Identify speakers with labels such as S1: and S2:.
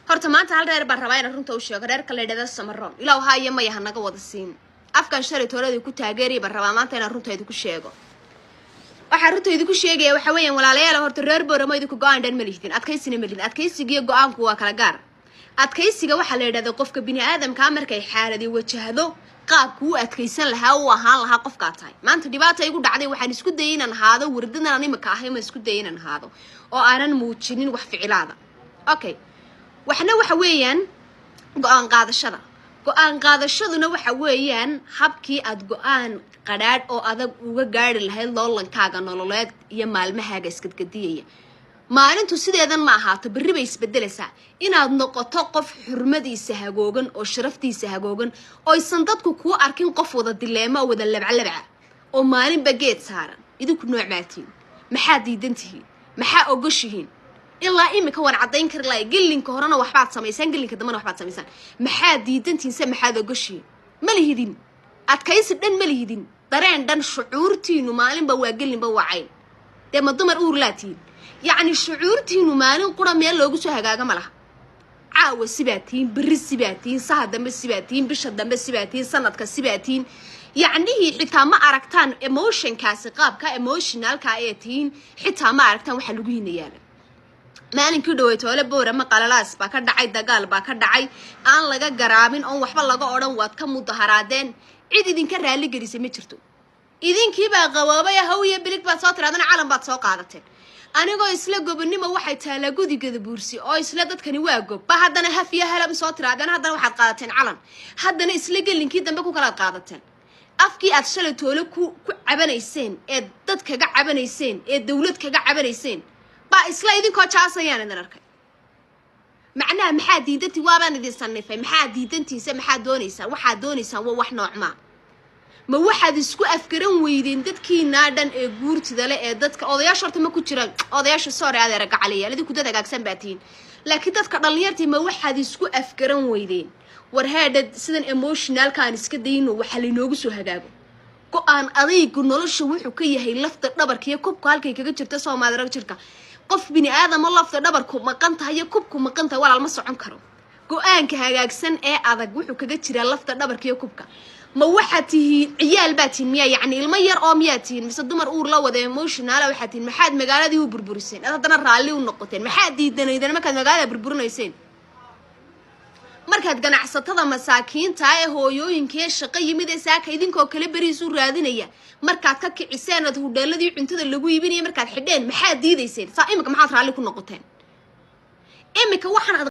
S1: Horta maanta hal reer baan rabaa inaan runta u sheego, reerka la yidhahda Samaroon. Ilaw haa iyo maya hanaga wada siin. Afkan shalay tooladii ku taageeraya baan rabaa maanta inaan runta idinku sheego. Waxaan runta idinku sheegaya waxa weeyaan, walaalayaal, horta reer Booramo idinku go-aan dhan ma lihdin, adkaysina ma lihdin. Adkaysigiyo go-aanku waa kala gaar. Adkaysiga waxaa la yidhahda qofka bini aadamkaa markay xaaladi wajahdo, qaabku u adkaysan lahaa, u ahaan lahaa qofkaa tahay. Maanta dhibaata igu dhacday, waxaan isku dayay inaan ahaado wardadan aan imika ahay. Ma isku dayay inaan ahaado oo aanan muujinin wax ficilaada. Okay, waxna waxa weeyaan go-aan qaadashada. Go-aan qaadashaduna waxa weeyaan habkii aad go-aan qadhaadh oo adag uga gaari lahayd loolankaaga nololeed iyo maalmahaaga iskadgadiyaya. Maalintu sideedan ma ahaato, berri bay isbedelaysaa. Inaad noqoto qof xurmadiisa hagoogan oo sharaftiisa hagoogan, oysan dadku kuu arkin qof wada dileema oo wada labcalabca oo maalinba geed saaran. Idinku nooc baatiin. Maxaad diidan tihiin? Maxaa ogoshihiin? Ilaa imika waan caddayn kari lahay. Gelinka horena waxbaad samaysaan, gelinka dambena waxbaad samaysaan. Maxaad diidantihiin se maxaad ogoshihiin? Ma lihidin adkaysi dhan, ma lihidin dareen dhan. Shucuurtiinu maalinba waa gelinba waa cayn. Dee ma dumar uurlaa tihiin? Yacni shucuurtiinu maalin qura meel loogu soo hagaaga ma laha. Caawa sibaa tihiin, berri sibaa tihiin, saha dambe sibaa tihiin, bisha dambe sibaa tihiin, sanadka sibaa tihiin. Yacnihii xitaa ma aragtaan emotionkaasi, qaabka emotionalka ee tihiin xitaa ma aragtaan. Waxaa lagu hinayaala maalinkii dhawey toole Boorama qalalaas baa ka dhacay, dagaal baa ka dhacay aan laga garaabin oon waxba laga odhan. Waad ka mudaharaadeen, cid idinka raalli gelisay ma jirto. Idinkiibaa qaboobay, hawiye bilig baad soo tiraadana, calan baad soo qaadateen. Anigoo isla gobonimo waxay taalaa gudigada buursi oo isla dadkani waa gob ba, haddana hafiya halam soo tiraadeen, haddana waxaad qaadateen calan, haddana isla gelinkii dambe ku kalaad qaadateen. Afkii aad shalay toole ku cabanayseen ee dad kaga cabanayseen ee dawlad kaga cabanayseen baa isla idinkoo jaasayaan idin arkay. Macnaha maxaa diidantii? Waabaan idin sanifay. Maxaa diidantiisa? Maxaad doonaysaan? Waxaad doonaysaan waa wax noocmaa. Ma waxaad isku afgaran weydeen dadkiinaa dhan ee guurtida le ee dadka odayaasha? Horta ma ku jiraan odayaasha, soore adeera gacaliyaal, idinku dad hagaagsan baa tihiin, laakiin dadka dhallinyartii, ma waxaad isku afgaran weydeen, war heedha, sidan emotionalkaan iska dayno, waxa laynoogu soo hagaago? Go-aan adaygu nolosha wuxuu ka yahay lafta dhabarka iyo kubka halkay kaga jirta Soomaalira jirka. Qof bini aadamo lafta dhabarku maqan tahay iyo kubku maqan tahay, walaal, ma socon karo. Go-aanka hagaagsan ee adag wuxuu kaga jiraa lafta dhabarka iyo kubka. Ma waxaad tihiin ciyaal baa tihiin miyaa? Yacni ilmo yar oo miyaa tihiin, mise dumar uur la wada emotionala waxaad tihiin? Maxaad magaaladii u burburiseen ad haddana raalli u noqoteen? Maxaad diidanaydeen markaad magaalada burburinayseen, markaad ganacsatada masaakiinta ee hooyooyinkee shaqo yimid ee saaka idinkoo kale beriis u raadinaya markaad ka kiciseen, aad hudheeladii cuntada lagu iibinaya markaad xidheen, maxaad diidayseen? Saa imika maxaad raalli ku noqoteen imika waxaan aad